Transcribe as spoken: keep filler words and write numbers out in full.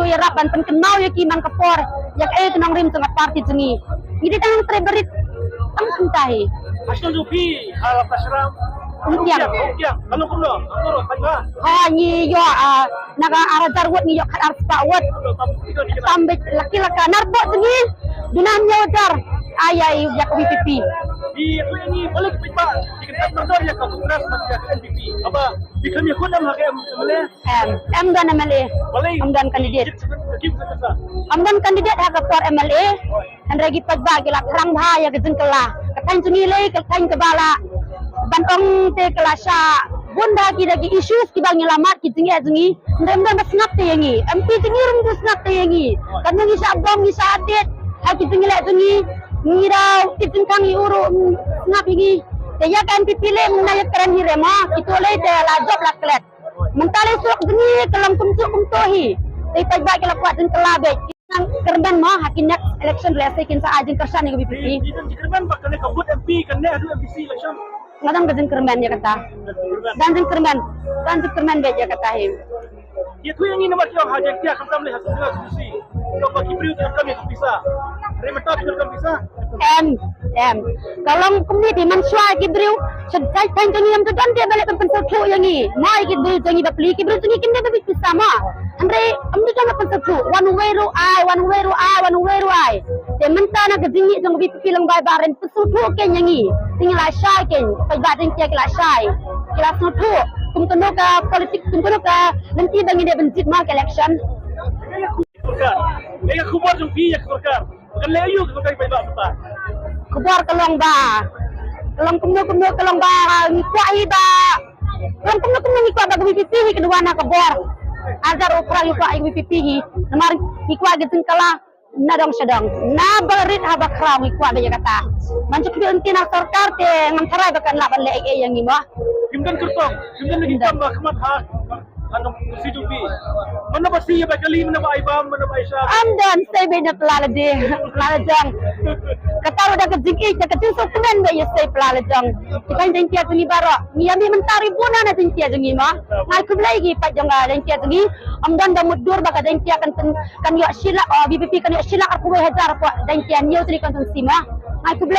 Ïarap ban pynkynmaw ïa ki man ka por ïa kaei ka nongrim jong ka party jong ngi. Ngi dei tang trei barit tang kumta hi. Hashno jong phi ha Lasharam? Umkiang. Umkiang. Ka long kumno? Ka long kumno? Ha, ngi ïoh, ah, na ka ar hajar vote ngi ïoh khat ar spah vote. Tam beit laki laka nar bok jong ngi. Duna hynñiew hajar. Ai ai ïa ka V P P. Ïa ka ngi balik peit ba. Ki kan kat mardor ïa ka Congress bad ïa ka N P P. Haba ki kan ïa khun em ha ka M L A. Em, em don M L A. Balei? Em don candidate. Em don candidate ha ka por M L A. Hynrei ki paidbah ki la thrang bha ïa ka jingkylla. Ka thaiñ jong ngi lei ka thaiñ kaba la ban ong te ka la shah bun bha ki da ki issues kiba ngi la mad ki jingeh jong ngi. Hynrei ym don ba sngap te ïa ngi. M P jong ngi ruh ym sngap te ïa ngi. Katno ngi shah bom ngi shah update ha ki jingeh jong ngi. Ngi da ki jingkhang ïa u ruh ym sngap ïa ngi. Te ïa ka N P P lei mynta ïa kren hi re ma. Kito lei te la jop la klet. Mynta lei surok jong ngi ka long kumjuh kumto hi. Te paidbah ki la kwah jingkylla beit. Nang kyrmen mo ha ki next election lehse kin sa ai jingkyrshan ïa ka V P P. Ki don jingkyrmen ba kane ka vote M P kane haduh M P C election. Nga don ka jingkyrmen ïa kata. Don jingkyrmen. Don jingkyrmen beit ïa kata hi. Ïathuh ïa ngi namar ki ong ha Jaiñtia khamtam lei ha Sumsui. Ka ba ki briew ki kam ïa ka pisa. Re mynta ki kam pisa. Em, em. Ka long kumne te mynshuwa ki briew. Sha thaiñ jong ngi ym don te ba leh ban pynsngewthuh ïa ngi. Mo ïa ki briew jong ngi bapli ki briew jong ngi kim dei ba bit pisa mo. Hynrei ym dei ban pynsngewthuh. One way ruh ai, one way ruh ai, one way ruh ai. Te mynta na ka jingmih jong ka V P P lyngba ba ren pynsngewthuh kein ïa ngi. Te ngi la shai kein. Paidbah Jaiñtia ki la shai. Ki la sngewthuh. Kum kano ka politik, kum kano ka lynti ba ngi dei ban jied mo ha ka election. Sorkar. Ïa ka khubor jong phi ïa ka sorkar. Kan leh aïu ka sorkar paidbah mynta? Khubor ka long ba, ka long kumno kumno ka long ba ngi kwah hi ba, ka long kumno kumno ngi kwah ba ka V P P hi kan wan ha ka bor. Hajar u phra ngi kwah ïa ka V P P hi. Namar ngi kwah ka jingkylla na dong sha dong. Na barit ha bakhraw ngi kwah ba ïa kata. Man ju kynti na sorkar te ngam tharai ba kan lah ban leh ei ei ïa ngi mo. Kim don kyrtong, kim don lagi kam ba khmat ha. Ano, si jupi. Mana ba si ba kali, mana ba ai bam, mana ba ai sha. Am don sei beit na pla la de, pla la jong. Kata ruh da ka jingïeit, da ka jingsuk kmen ba ïa sei pla la jong. Ki paid Jaiñtia jong ngi baroh. Ngi ïa mih mynta ri bun na Jaiñtia jong ngi mo. Ngai khublei ki paid jong ka Jaiñtia jong ngi. Am don ba mutdur ba ka Jaiñtia kan pen, kan ïoh shilak, oh, V P P kan ïoh shilak arphew hajar ko Jaiñtia ñiew tri kan tun sima. Ngai khublei.